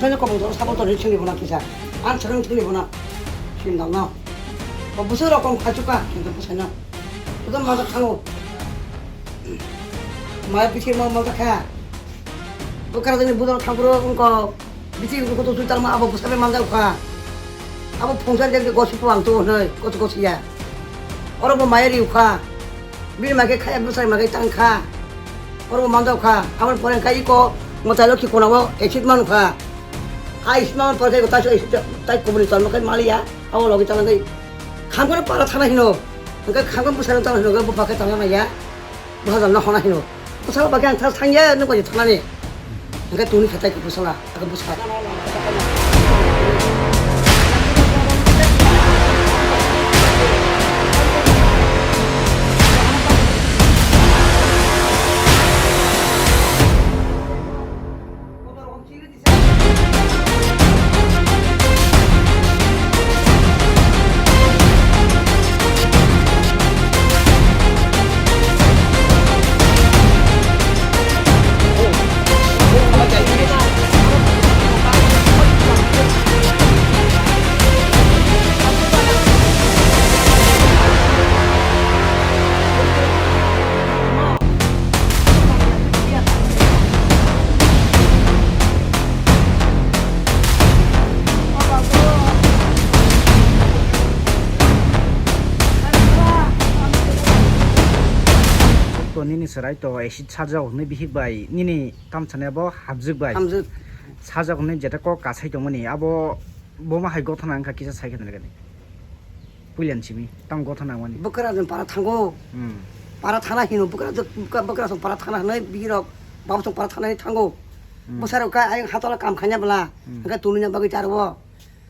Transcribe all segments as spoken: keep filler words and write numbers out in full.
Bwsaino kwbang jora sabo tonwi sini bono kisa. Ang swrwng thwngwi bono. Sini dal no. Bo bwswk rokom khachuka, kintu bwsaino. Budon manjak thango. Maya bithi ma manjak kha. Bwkra jani budon thangbro wngko. Bithi wngko to suitar ma abo bwsa bai manjak kha. Abo phungsa jani gosi po ang to hnoi. Gosi gosi ya. Oro bo maya riu kha. Bini mage khaya bwsai mage tang kha. Oro manjak kha. Aboni pore kha iko mwtai lokhi kona o acid manu kha. Hai sma pore kha tai so acid tai kubuni tong kha maliya. Abo logi tang dai. Khangkore para thana hino. Hingke khangkore bwsai tang hino. Bupha khe tang ya. Bwsa jalna hona hino. Bwsa ba khe ang thas thang ya. Nung bai thanani. Hingke tuni khatai ko bwsala. Aga bwsa. To nini chwrai to acid sarjak hwnwi bihik bai nini tamsani abo habjwk bai. Hamjwk. Sarjak hwnwi jeta kok kasai tongmani abo boma hai gothana wngkha kisa sai khe nini gani. Puilan simi tamo gothana wngmani. Bwkrajwk para thango. Hmm. Para thana hino bwkrajwk bwkra song para thana hwnwi bihirok babasong para thana hwnwi thango. Hmm. Bwsarok kha ayang hatola kam khaina bwla. Hmm. Hwnkhe tunina bagwi ta rwo.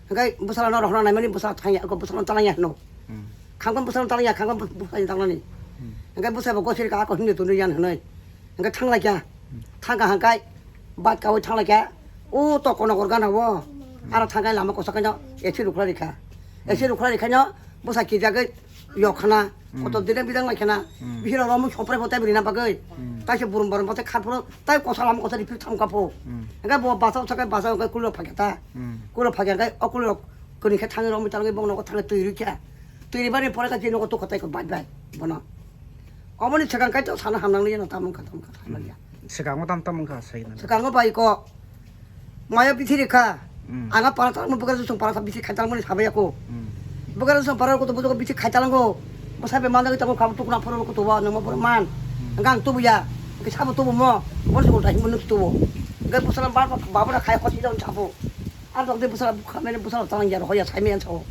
Hwnkhe bwsala no rohorna naimani bwsala thangya, bwsala no talangya hwno. Hmm. Khangkon bwsala no talangya, khangkon bwsala no talangnani. Hmm. Hwnkhe bwsai bo gosiri ka ako himni tuni yan hwnwi. Hwnkhe thanglaikya. Hmm. Thangkha hwnkhe bat kawi thanglaikya. O to kono gor gana o. Hmm. Aro thangkhe lama kosa khaino esi rukhlai rikha. Hmm. Esi rukhlai rikhaino bwsa kijagwi yokhana, hmm, kotor dina bidang lai khana, hmm, bihira romo sopre bo tai rina bagwi, hmm, tai se burum burum bo tai kharphuru, tai kosa lama kosa riphi thang kapho. Hmm. Hwnkhe bo basa usa khe basa hwnkhe kulo phakya ta. Hmm. Kulo phakya hwnkhe o kulo kwnwi khe thangwi romwi talgwi bong nogo thangwi twi rikha. Twi ribani pore khe je nogo tukha tai ko bai bai bono. Oboni swkang khe to sana hamnang liya no tamung kha tamung kha hamnang liya. Swkango tam tam wngkha sai na. Swkango bai ko. Maya bithi rikha. Hmm. Anga para tangmo bwkra song para bithi khai tangmani sabai ako. Hmm. Bwkra song para ko to bujok bithi khai talango. Bwsa be mandagwi tango khabu tukna phoro ko to wa nangma phoro man. Hmm. Hwnkhe ang tubuya. Hwnkhe sabo tubumo. Bor song ta himbo nuk tubo. Hwnkhe bwsala ba ba ba khai khosi daun sabo. Ar dok de bwsala bukha mene bwsala talang ya ro ya sai me an sao.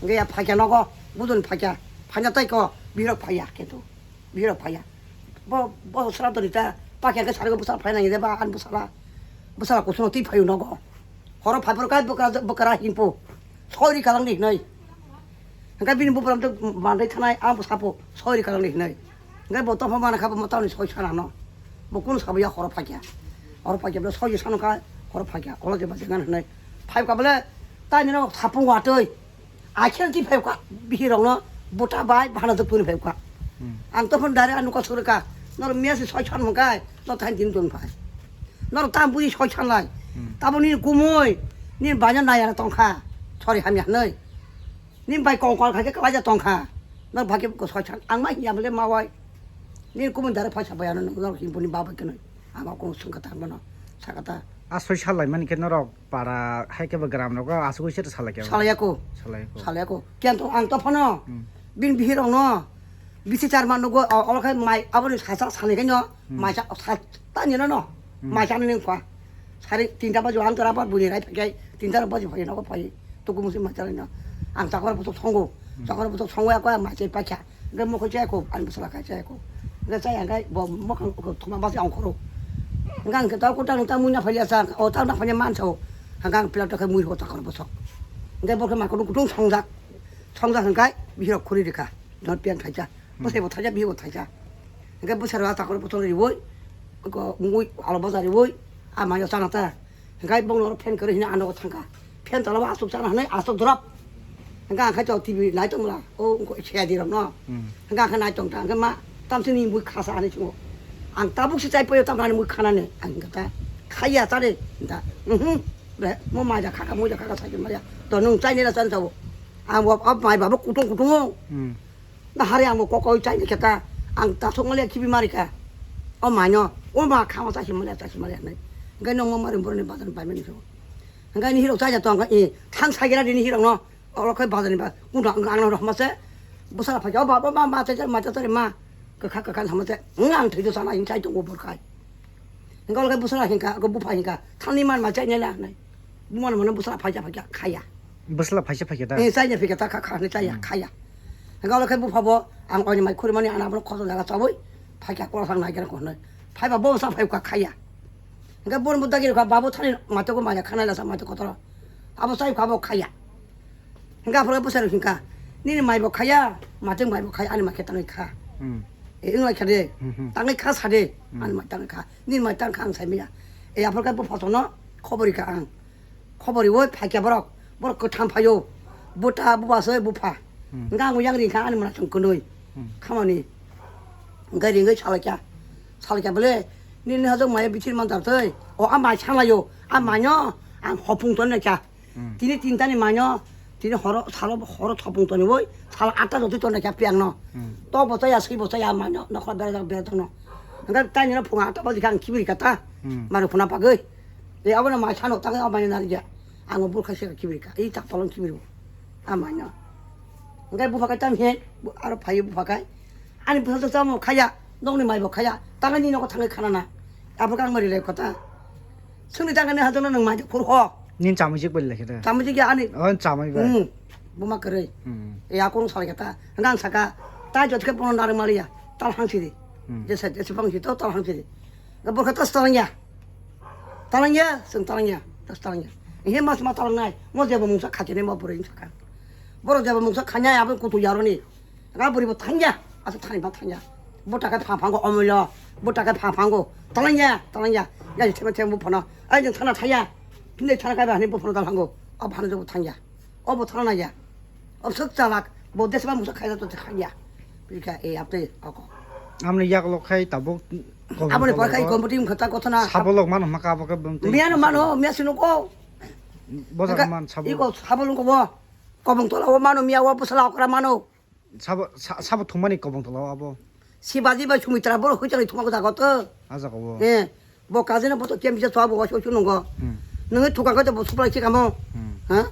Hwnkhe ya phakya nogo. Budon phakya. Phanya tai ko. Birok phaya keto. Bihirok phaiya. Bo, bo sra dori ta, pakya khe sari bwsala phai nang de ba, an bwsala. Bwsala kusung twi phaio nogo. Horo phai phoro kai bwkra, bwkra himpo. Soi ri kalang ni hinoi. Hwnkhe bini bupram to mandai thanai, ang bo sapo, soi ri kalang ni hinoi. Hwnkhe bo tongpha mana kha bo motani soi sana no. Bo kunu sabo ya horo phakya. Horo phakya bo soi sana kha, horo phakya. Ola je ba jengan hinoi. Phai ka bole, ta ni no sapung watoi. Akhel ti phai kha, bihirokno buta bai bhana duk tuni phai kha. Hmm. Ang to phone direct ang nukha suri kha. Nor mia si soi chan mungkai, nor thain tin tun phai. Nor tam bui soi chan lai. Hmm. Tabo ni kumui, ni banya naya tong kha. Sorry hamya hnoi. Ni bai kong kol khai khe kala ja tong kha. Nor bhagi ko soi chan. Ang ma hiya bole ma wai. Ni kumui direct phai sa bai ano nor himpuni ba bai khnoi. Ama kong sung kha ta mano. Sa kha ta. A soi chan lai mani khe norok para hai khe bo gram rogo asugwi se salai khe. Salai ya ko. Salai ko. Salai ya ko. Kiyan to ang to phano. Hmm. Bin bihir rok no. Bisi char man nugo o, o khe mai aboni sacha salai khe no. Hmm. Mai sa, sa, ta ni no no. Hmm. Mai sa ni kha. Sari tinta bajo ang to rabar buni rai phai. Tinta bajo phai no phai. To ko musi mai salai no. Ang chakor bosok songo. Hmm. Chakor bosok songo ya ko mai chai pa kha. Hingke mokol chaya ko, ani bwsala khai chaya ko. Hingke chaya hingke bo mokhang ko thuma basi ongkhoro. Hingke ang khe tau kutang ta mui naphaliya sa, o tau naphaliya manso. Hingke ang pila tokhe mui rw takor bosok. Hingke bo khe ma kutung kutung songjak. Songjak hingke bihirok khuri rikha. Jor piang thaija. Hmm. Bwsai bo thaija, bihir bo thaija. Hingke bwsai rw takor bosok riwi. Ko mui alo bajar riwi. A mayo chana ta. Hingke bongno oro fan kwrwi hino ano thangkha. Fan tola o aswk chana hinwi aswk drop. Hingke ang khe to T V nai tongla. O wngkha C I D rokno. Hmm. Hingke ang khe nai tongkha. Hingke ma tamsini mui khasa hinwi chwngo. Ang tabuk se chai paio tamni mui khanani. Ang hingke ta khaiya ta de. Da. Mhm. Be, mo mai da khaka, mo da khaka, sai maya. To nung chai ni la chan tabo. Ang bo, ab mai ba bo kutung kutung o. Hmm. Na hari ang bo kokoi chai ni keta. Ang ta sok mali khibi mari ka. O mai no, o ma khama chai mali, chai mali nai. Ngai nung mo mari boro ni bazar bai mani so. Ngai ni hiro chai ja to ngai thang sai gira ni hiro no. Olo khai bazar ni ba, kundo ang ang no ma se. Busala phai, o ba, ba, ba, ma chai, ma chai, ma. Kakha, kakha, sama chai. Ngang thai do sana, in chai tongo bor khai. Hingka ulo khe bwsala hingka, ko bupha hingka, "Thani man ma chai nai la," hinai. Buma no mano bwsala phaikya phaikya khaya. Bwsala phaikya phaikya da? Eh, chai nai phaikya ta kha, kha, hinai chaya, Hmm. khaya. Hingka ulo khe bupha bo, ang oini mai khuri mani, ang abono khosong jaga chawi, phaikya kola sang nai khe hinai. Phaiba bo sa phai kha khaya. Hingka bor mo dagi kha, "Babu thani ma to ko ma ya khanai la sa ma to ko toro." Abo chai kha bo khaya. Hingke aphuru bwsai rok hingka, "Nini mai bo khaya, matwng mai bo khaya, ani mai khe tangwi kha." Hmm. E wng lai kha de, Hmm, hmm. "Tangwi kha sa de, Hmm. ani mai tangwi kha. Nini mai tang kha ang sai manya." E aphuru khe bupha songno khobor ri kha ang. Khobor riwi phai kha borok, borok kwtham phaio. Buta, buba se bupha. Hmm. Hingke ang yang ri kha ani mwnasong kwnwi. Hmm. Khamani. Hingke ringwi salai kha. Salai kha bole, "Nini hajok mai bichir man tar twi." O a mai salaio. A maino ang hopung ton lai kha. Hmm. Tini tinta ni maino, tini horo, salo horo thopung toni boi, sal atta jotoi toni kha piang no. Hmm. To bo chaya, sui bo chaya maino, nokla bera bera tongno. Hingke taini no phunga atta baji kha ang khibiri kha ta, Hmm. mari phuna bagwi. E abono mai sano tangwi o maino narikya. Ang bo burkha se khibiri kha, e tak tolong khibiri bo. A maino. Hingke bupha kai tam he, bu-, aro phai bupha kai. Ani bwsa to chamo khaya, nokni mai bo khaya, tangwi ni nogo thangwi khana na. Abo kang mari lai kota. Sungni jaga ni hajano nang mai khur ho. Nin chamui jik bai lekhe da. Chamui jik ya ani. Oh, chamui bai. Hmm. Buma kwrwi. Hmm. Ya kung sal kata. Ngang saka. Ta jot khe bono narang maliya. Tal hang sidi. Hmm. Jesa jesa bang sito tal hang sidi. Ga borkha tas talangya. Talangya, sung talangya. Tas talangya. He mas ma talangnai. Mo jebo mungsa khachene mo bwrwi saka. Boro jebo mungsa khanya abo kutu yaroni. Nga bwrwi bo thangya, asa thani ba thangya. Bo takai phang phango omoilo, bo takai phang phango. Talangya, talangya. Ya thema thema bo phano. Ai jeng thana thaya. Tini thana kai ba hani bo phano dal hango. O phano jobo thangya. O bo thana ya. O sok chalak. Bo desba musa khaida to thangya. Bika e apte oko. Amni yak lok khai tabuk. Aboni por khai komputing khata kothana. Sabolok mano maka abo ke bum. Miya no mano, miya sino ko. Bosa man sabo. Iko sabolong ko bo. Kobong tola o mano, miya o bwsala okra mano. Sabo, sa-, sabo thumani kobong tola o abo. Sibaji bai Sumitra borok huichari thuma ko jago to. A jaga o. Eh, bo kajina bo to kem bisa thwa bo wasu wasu nungo. Hmm. Nungi thuka ko to bo suplai chikamo. Hmm. Ha?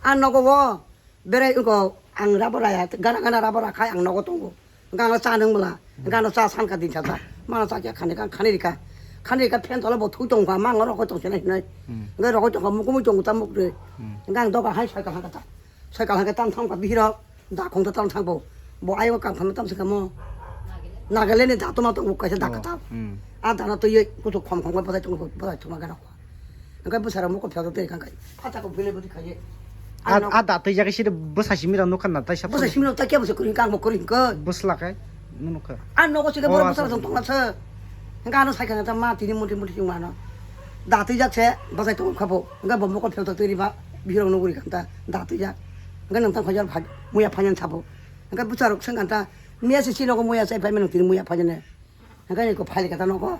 A nogo wo. Berai wngko ang rabo raya, gana gana rabo rakhai ang nogo tongo. Hingke ano cha nung bwla, hingke ano cha sanka din sata. Mano cha khe khani kha, khani rikha. Khani rikha phen tola bo thui tongkha, ma ang rokoi tong sinai hinai. Hmm. Hingke rokoi tongkha, mukumui tongo ta mukde. Hmm. Hingke ang doga hai cycle hangka ta. Cycle hangka tam thangkha bihiro, da khong ta tam thangbo. Bo ayo kam khama tam sikamo. Nagaland ni da toma tongo kaisa da Oh, kata. Hmm. A dana to ye kutu khom khom bajai tongo, bajai tongma gana. Hingke bwsarok mokol phiyok tei hingke phatako bwlai bwtwi khaiye. A, a da twijak side bwsa simi rok nukha na taisa bwsa simi rok ta kebo se kwrwi hingke ang bo kwrwi hingke. Bwsla khe nukha. A nogo se Oh, bwsarok acha. Tong tongla se. Hingke ano sai khana ta ma tini muti muti chwng mano. Da twijak se bwsai tongo kha bo. Hingke bo mokol phiyok twi riba bihirok nugwi kanta da twijak. Hingke nang tang khajar muya phainani sabo. Hingke bwsarok se kanta miya se si nogo muya chai phai mano tini muya phainani. Hingke ko phai kata nogo.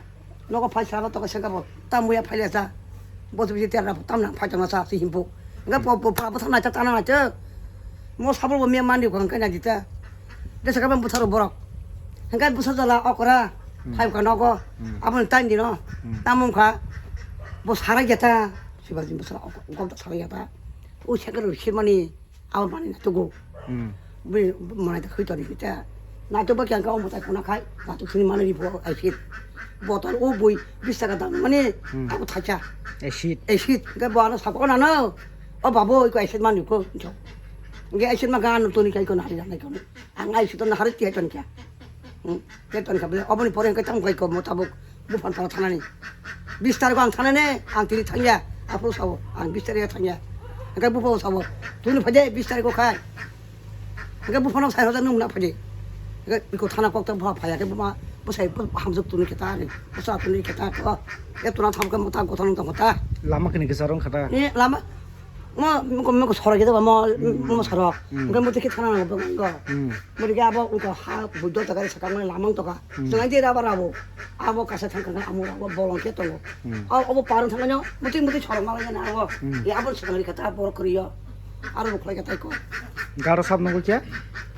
Nogo phai sabo to sengka bo tam buya phai sa. Bo bisi ter tam nang phai tong sa si himpu. Hingke po po po thang nai ta tana nai te. Mo sabo bo me mandi ko hingke na jita. Desa ka bang butharo borok. Hingke busa jala okra. Hmm. Phai ka nogo. Hmm. Abo ni tan dino. Hmm. Tamung kha. Bo sara jeta. Siba jin busa okra. Gom ta sara jeta. O sekar simani. Abo manwi naitugo. Hmm. Bini manai ta khwi toni hita. Naituk ba kiyang ka omo tai khuna khai. Naituk sini manwi ri bo acid. Botol o bui bis taka dam mani Hmm. abo thacha. Acid. Acid. Ga bo ano sako nano. O babo iko acid manwi ko. Ga acid ma ga ano toni kai ko nari nai ko. Ang acid to nahari ti hai ton kya. Hmm. Ke ton kha bole, oboni pore hingke tamo kai ko mo tabuk buphan tala thanani. Bis tariko ang thanani, ang tini thangya. Aphuru sabo, ang bis tariko thangya. Hingke bupha sabo, tuni phaide bis tariko khai. Hingke buphano sai hoda nung na phaide. Hingke iko thana kok ta bupha phaya ke buma bwsai hamjak tuni keta ani. Bwsa tuni keta ko. E tuna thamke mo ta gothon tong kota. Lama kini kisa rong kata. Ni lama. Mo, mo, mo, sorok gitu, mo, mo, sarok. Hmm. Enggak, mo, tiket sana, enggak, enggak. Hmm. Mo, tiket apa, enggak, ha, bujo, taga, sakang, mo, lamang, toka. Hmm. Sengaja dia apa, rabo. Abo, kasa, thang, kang, amo, rabo, bolong, ke, tongo. Hmm. Abo, abo, parang, thang, nyo, muti, muti, sorok, malah, na, abo. Hmm. Ya, abo, sakang, kata, abo, kori, yo. Aro, buklai, kata, ko. Garo, sab, nunggu, kya?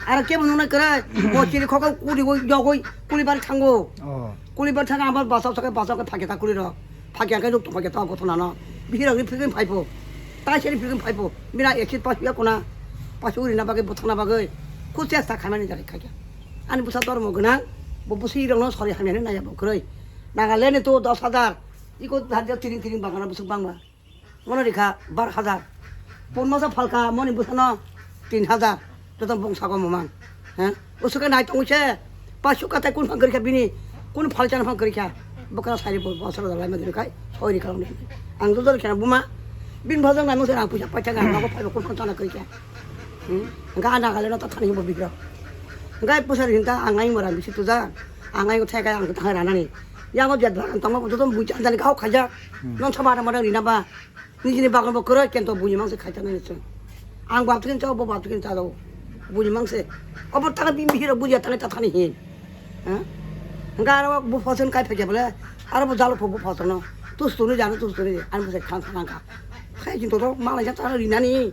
Aro, ke, mo, nuna, kara, mo, chiri, khoko, kuri, go, yo, go, kuli, bar, thango. Oh. Kuli, bar, thang, abo, basok, sakang, basok, phaketa, kuli, ro. Phakya khe nuk tongphakya ta gothona no. Bihirok ri phirgin phaipo. Tai seri phirgin phaipo. Bina exit pass ya kona. Pass uri na bagwi buthana bagwi. Khu chesta khamani jari khakya. Ani busa dormo gwnang. Bo busi rok no sori hamya nai ya bo kroi. Nagaland ni to dos hajar. Iko hajar tiring tiring bagana busuk bangma. Mono rikha bar hajar. Pon masa phalka moni busano tin hajar. Joto bongsa ko mamang. He? Usuka nai tong se. Pasu kata kun phang kri kha bini. Kun phal chan phang kri kha. Bokra sari bo bosor da lai ma diri kai. Sori kalam ni. Ang do dor kena buma. Bin bhajang nai mo se rang puja pacha ga ko phal kun phang chana kri kha. Hmm? Ga na gale no ta thani bo bigra. Ga pusar hinta ang ai mora bisi tuja. Ang ai ko thai kai ang thai ranani. Ya go jat bhagan tong ma bo joto bucha dani kau khaja. Hmm. Non sabara mara rina ba. Nijini bagan bo kwrwi kento buini mangse khaitangni chwng. Ang baptikin chao, bo baptikin chao. Buini mangse. Obo taka bini bihiro bulia tangni tathani hin. Ha? Hingke aro bo phosen kai phekya bole. Aro bo jalo pho bo phosen no. Tus tuni jano tus tuni. Ani bo se khan sana ka. Khai jin to malai ja tara rinani.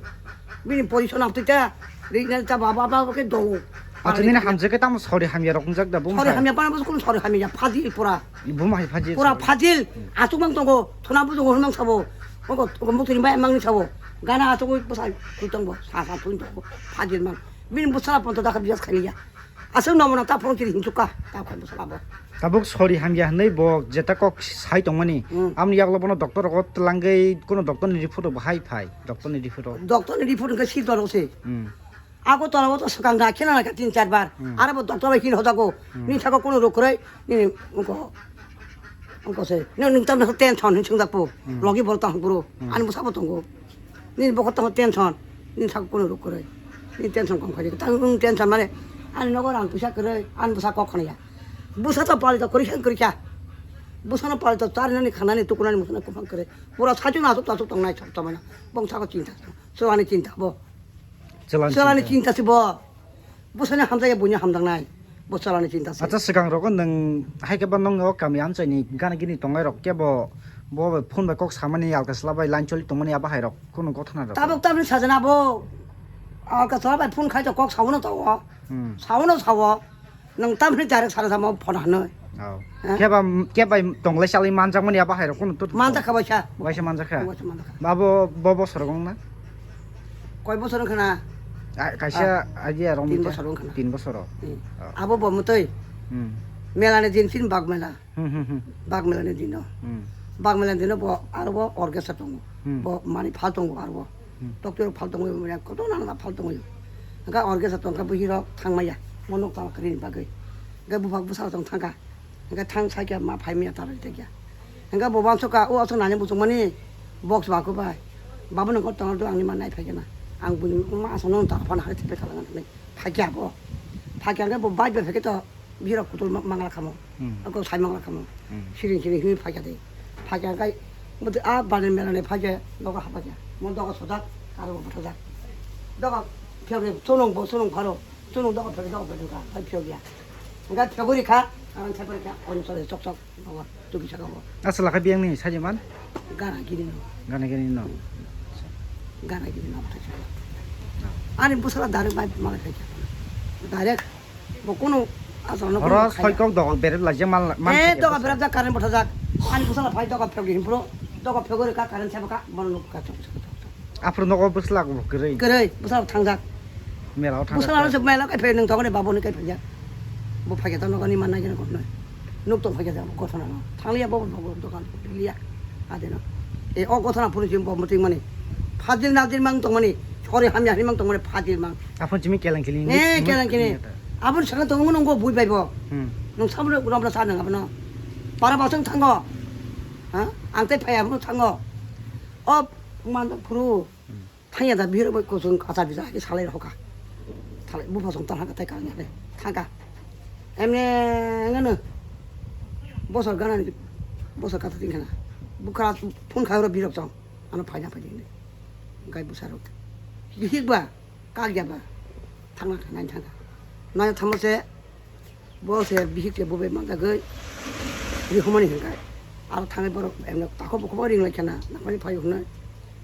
Bini position aptita. Rinani ta baba baba ke do. Acha nini hamjak ke tamo sori hamya rok wngjak da bum Sori hai. Hamya pana bo kun sori hamya phaji pura. Bum hai phaji. Pura phajil, asuk mang tongo, thuna bujo hwn mang sabo. Ogo, ogo mutri bai mang ni sabo. Gana asuk oi bwsa twi tongo, sa sa twi tongo, phajil mang. Bini bwsa pon to dakha bias khaliya. Asuk no mono ta phone kiri hinchuk ka, ta khon bwsa labo. Tabuk sori hamya hwnwi bo jeta kok sai tongmani. Hmm. Amni yaklo bono doctor rogo tlangwi kuno doctor ni report bo hai phai. Doctor ni report. Doctor ni report ke si dorok se. Hmm. Agartala o to swkang da khena nai kha tin char bar. Hmm. Aro bo doctor bai hin hojago. Hmm. Ni thaka kono rok kwrwi, ni ungko, ungko se. Ni nwng tam tension hin swngjak po. Hmm. Logi bol tang bro. Hmm. Ani bwsa bo tongo. Ni bokol tang tension. Ni thaka kono rok kwrwi. Ni tension kom khaji. Tang nwng tension mane ani nogo rang puisa kwrwi, ani bwsa kok khna ya. Bwsa to pali to kwrwi khan kwrwi kha. Bwsa no pali to charnani khanani tukunani musana kuphang kwrwi. Pura sachung asuk tasuk tong nai chok tong mane. Bong thaka chinta. Chwlani chinta bo. Chwlani Chwlani chinta. Chinta se bo. Bwsani hamjakya buini hamjaknai. Bo chwlani chinta se. Acha, swkang rogo nwng hai khe ba nokni o kami amchaini gana gini tongnai rok kebo bo bai phone bai kok samani alka chwla bai line choli tongmani abo hai rok kunu gothana rok. Tabuk tabuk sajana bo alka chwla bai phone khai to kok sawono to o. Hmm. Sawono sawo. Nwng tamni direct sara sama phone hanoi. Oh. Ha? Keba, keba tonglai chalai manjakmani abo hai rok kunu tut. Manjak kha baisa. Baisa manjak kha. Baisa manjak kha. Abo bo bosor wng na? Koi bosor wng khna? Ah, kaisa Ah, idea rong tin mita. Bosor wng khna. Tin bosor. Hmm. Oh. Abo bo mutoi. Hmm. Mela ni din phin bag mela. Hmm, hmm, hmm. Bag mela ni dino. Hmm. Bag mela ni dino bo aro bo orchestra tongo. Hmm. Bo mani phal tongo aro bo. Hmm. Doctor phal tongwi manya koto nang phal tongwi. Hingke orchestra tongkha bwsirok thangmaya. Mo nok tala kwrwini bagwi. Hingke buphang bwsarok tong thangkha. Hingke thang sakya ma phaimaya tara tongya. Hingke bo uansukha o aswk nani muchungmani box ba khe bai. Babu nang koto tong do angni ma nai phaikhe na. Ang buini ma aswk nang ta phana hai thepe khala nang phai khe abo. Phai khe hingke bo bike bai phaikhe to Bihirok kutul ma-, mangla kamo. Hmm. Ako sai mangla kamo. Hmm. Siring siring hini phaikya de. Phaikya kai, muti a bani melani phaikya, doga hapakya. Mo doga sojak, karo bo bwthajak. Doga phiyok de, chunung bo, chunung pharo. Chunung doga phiyok, doga phiyok ka, pai phiyok ya. Engka phiyok ri kha, ang thepar kha, on sore chok chok, doga, tuki saka bo. Aswk lakha biyang ni sajiman? Gana gini no. Gana gini no. Gana gini no, bwthai saka. Ani bwsala direct bai mangla phaikya. Direct Bo kunu aswk no Oro kunu khaina. Soikok doga berep laijak mal, man Eh, khaikhe doga bwsa. Berep jak current bwthajak. Ani bwsala phai doga phiyok di himpro. Doga phiyok ri ka current sebo ka, bono nuk ka chok chok chok chok. Aphuru nogo bwsla bo kwrwi. Kwrwi, bwsala thangjak. Mela o thangjak. Bwsala no se mela kai phai nung tongni babo ni kai phai jak. Bo phai ta nogo ni man nai gena kokno. Nuk tong phai jak gothona no. Thangliya bo bo dogan liya. Adeno. E o gothona phuru jim bo muting mani. Phajil najil mang tong mani. Sori hamya hini mang tong mani phajil mang. Aphun chimi keleng kini. Eh, keleng kini. Aboni sakha tongo nunggo bui bai bo. Hmm. Nung samro guna bla sa nang abono. Para basong thango. Ha? Ang tei phaya abono thango. O man phuru. Hmm. Thangya da bihir bai kusung kasa bisa ki salai roka. Thalai bu basong tang ha tai kang ya de. Thangka. Emne ngano. Bosor gana ni. Bosor kata tingkana. Bukra phun khairo birok chong. Ano phaina phaidi. Hingkai bwsarok bihik ba kak ya ba thangna kha nai thangkha. Nai thangma se bo se bihik se bo bai manjagwi rihumani hingkai. Aro thangwi borok emno takhuk bukhuk ring lai khana naphani phaio hwnwi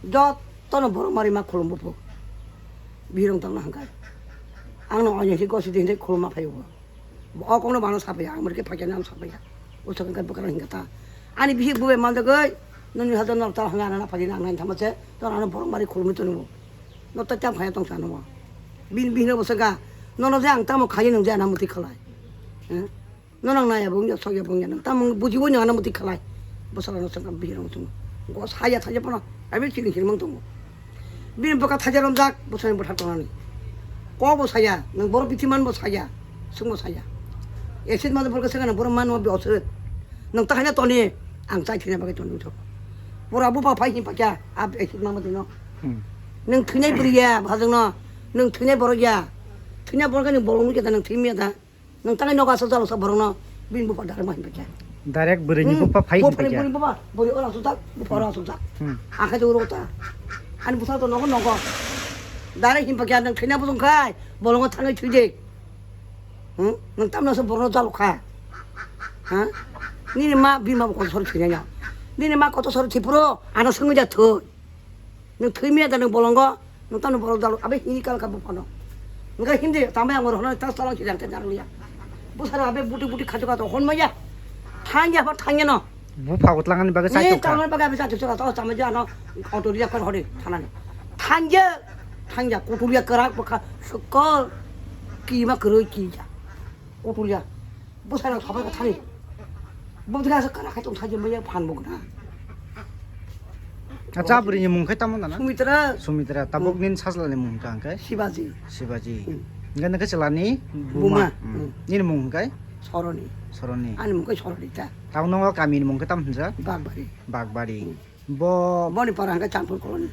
jotono borok mari ma khulum buphu bihirong tongna hingkai. Ang no onya si gosi di hingkai khulum ma phaio bo. O kokno bana sapaya, ang murke phakya nang sapaya. O sakang kai bwkrang hingka ta. Ani bihik bubai manjagoi, nini hajar nok tal hanga nana phagi nang nang thama se, to ano borok mari khulumni tono. No ta cham khaya tong sano. Bin bin bo saka, nono je ang tamo khaya nang je ana muti khalai. Eh? No nang naya bung ya sok ya bung ya nang tamo buji bo ni ana muti khalai. Bosala no sakang bihirong tung. Go saya thaja pono, abi chini hirmang tung. Bini bwkha thaija romjak, bwsani bwtha tongnani. Kokbo saya, nwng borok bithi manbo saya, swngbo saya. Acid manwi borok swngkha, nwng borok manwi bo oswk. Nwng ta haino toni, ang chai thwina bagwi toni wngthok. Pura bupha phai himpa kya, a acid manma tino. Hmm. Nwng thwinai bwrwi ya, bwsajwkno. Nwng thwinai borok ya. Thwinai borok ni bolong nukya ta, nwng thwimya ta. Nwng tangwi nogo aswk jaloksa borokno bini bupha direct ma hinpakya. Direct bwrwini Hmm. bupha phai Bupha hinpakya. Bini bupha, bwrwi oro aswk jak, bupha oro aswk jak. Hmm. Akhai to uro ta. Ani bwsa to nogo nogo. Direct hinpakya nwng thwina bujong khai, bolongo thangwi thwide. Hmm? Nwng tamno aswk borokno jalokha. Ha? Nini ma bini ma bo kotor sori thwinai ya. Nini ma kotor sori thwipro, ano swngwi da thwi. Nwng thwimya da nwng bolongo, nwng tamo borok dalo, abe hini kal ka buphano. Nwng hindi, tambai ang rohno tas talang kiri ang tengar liya. Busara abe buti buti khajo kato hon maya. Thangya pa thangya no. Bupha utlangani bagwi Ni chai tokha. Tamo bagwi abe chai tokha, to tamo ja no, auto liya kar hori, thanani. Thangya, thangya, kutuliya kara bukha, sukol, kima karo kija. Kutuliya. Bwsarok sabai ka thani. Bwdra sa kana khai tong saje maya phan bwkna. Acha bwrwini mung khai tamo nana? Sumitra. Sumitra. Tabuk Hmm. Nini sajlani mung hwnkha hwnkhe? Shivaji. Shivaji. Hmm. Hwnkhe nokhe chwlani Buma. Buma. Hmm. Hmm. Nini mung hwnkhe? Soroni. Soroni. Ani mung khai Soroni ta. Tamo nongo kamini mung khai tamo hwnjak? Bakbari. Bakbari. Hmm. Bo Boni para hwnkhe Chandpur colony.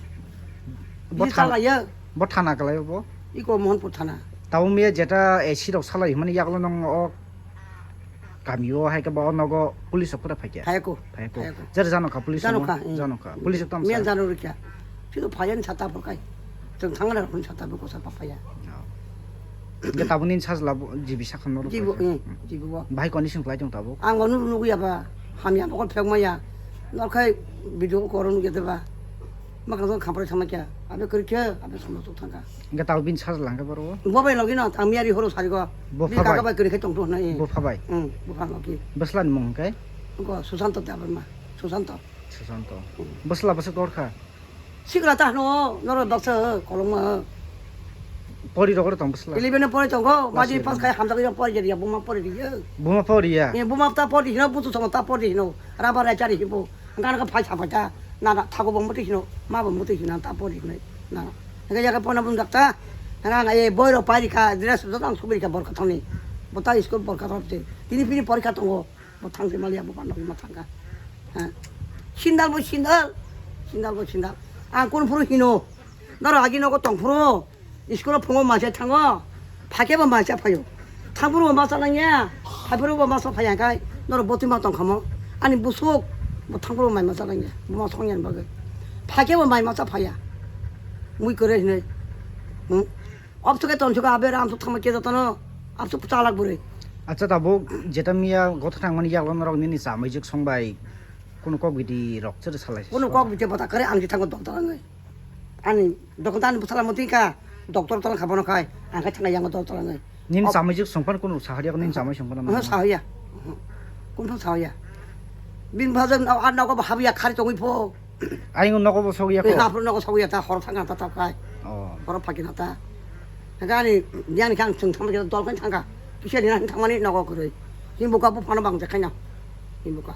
Bo Bini thana, chalaiya. Bo thana kalai bo? Iko Mohanpur thana. Tamo miya jeta A C rok salai himani yaklo nong o kami o hai khe bo nogo police rok pura phaikya? Phaiyaku. Phaiyaku. Phaiyaku. Jar jano kha police Jano no? Kha, eh. Jano kha. Police rok tamo Miya sa? Jano rikya. Phido phaiya ni sata phakai. Chwng thangna rok ni sata bo kosa pa phaiya. Oh. Hwnkhe tabuk nini sajla bo G B sakha norok Jibo, paikha. Eh, Hmm. Jibo bo. Bahai condition khlai tong tabuk? Ang onu nugwi ya ba. Hamya bo kol phek maya. Norkhai video koro nugya de ba. Makang jong khamprai thangma kya. Abe kwrwi khe, abe samno tuk thangkha. Hwnkhe tabuk bini sajla hwnkhe boro? Bo bai logi no, ang miyari horo sarigo. Bupha Bini bai? Kaka bai kwrwi khe tongthu hwnwi. Bupha bai? Hmm, bupha logi. Bwslani mung hwnkhe? Go Susanto Debbarma. Susanto. Susanto. Hmm. Bwsla bwswk dorkha? Sikla ta hwno, norok baksa kolokma. Pori rok oro tong bwsla? Eleven o pori tongo, Class badi eleven. Pass khai hamjak ya pori ya, buma pori ya. Buma pori ya? Eh, buma ta pori hino, butu sama ta pori hino. Raba rai chari hibo. Gana ka phai sa phai ta. Na na thago bo muti hino, ma bo muti hino, ta pori hino. Na na. Ga ya ka pona bun dakta. Na na, eh, boy ro pari ka, dress ro tang subiri ka borka thoni. Bota school borka thoni. Tini pini pori ka tongo. Bo thang se maliya bo panda ma thangka. Ha. Sindal bo sindal. Sindal bo sindal. Ang kun phuru hino. Noro agi nogo tong phuru. School o phungo masa thango. Phake bo masa phayo. Thang phuru bo masa nangya. Phai phuru bo masa phaya kai. Noro boti ma tong khamo. Ani busuk. Bo thang phuru mai masa nangya. Bo ma songya bagwi. Phake bo mai masa phaya. Mui kore hinai. Hmm. Obsuke ton suka abe ram suk thangma khe jotono. Absuk chalak bwrwi. Acha tabuk jeta miya gotha thangmani yaklo norok nini chamai jik songbai. Kunu kok bidi rok chwrwi salai. Kunu kok bidi bata kare ang jithango dol dol wngwi. Ani dokon tani bwsala muti ka doctor tong kha bono khai ang khai thangna yango dol dol wngwi. Nini chamai jik songpan kunu sahariya nini chamai songpan. Oho sahariya. Kunu sahariya. Bin bhajak ar nogo habiya khari tongwi pho. Ayung nogo bo sogya ko. Hapro nogo sogya ta hor thangna ta ta khai. Oh. Hor phakina ta. Gani yang khang chung thang dol khai thangka. Kisa ni thangmani nogo kwrwi. Himbuka bo phano bang jakhaina. Himbuka.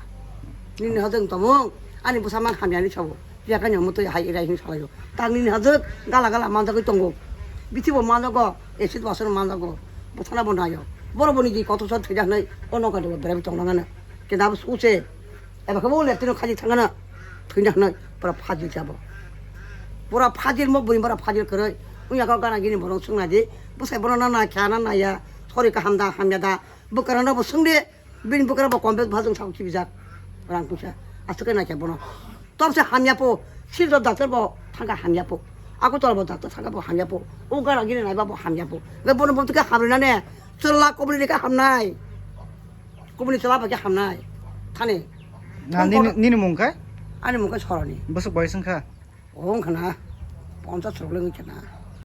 Nini hajeng tomong ani bwsa mang hamya ni sabo. Ya kanya mutwi hai rai hin salayo. Tang nini hajek gala gala manjagwi tongo. Bithi bo manjago, acid wasan manjago. Bwsana bo nayo. Boro boni gi kotor sa thwida hnai ono ka debo berai tongna ngana. Kena bo suse. Eba khe bo latrino khaji thangana. Thwina hwnwi pura phajil chabo. Pura phajil mo bwrwi pura phajil kwrwi. Wngya kha gana gini borok swngna di. Bwsai bono na na kha na na ya. Sori kaham da hamya da. Bwkrano bo swngdi. Bini bwkra bo kombe bhajong thang sibijak. Rang puisa. Aswk khe na khe bono. Tobse hamya po. Sildo doctor bo thangka hamya po. Ako tola bo dakta thangka bo hamya po. O gara gini naiba bo hamya po. Ga bono bo tuka hamri nane. Chwla kobri rika hamnai. Kobri chwla ba ke hamnai. Thani. Na nini, nini mung kai? Ani mung kai Soroni. Bosok boyes wngkha? O wngkha na. Ponchas rok le wngkha na.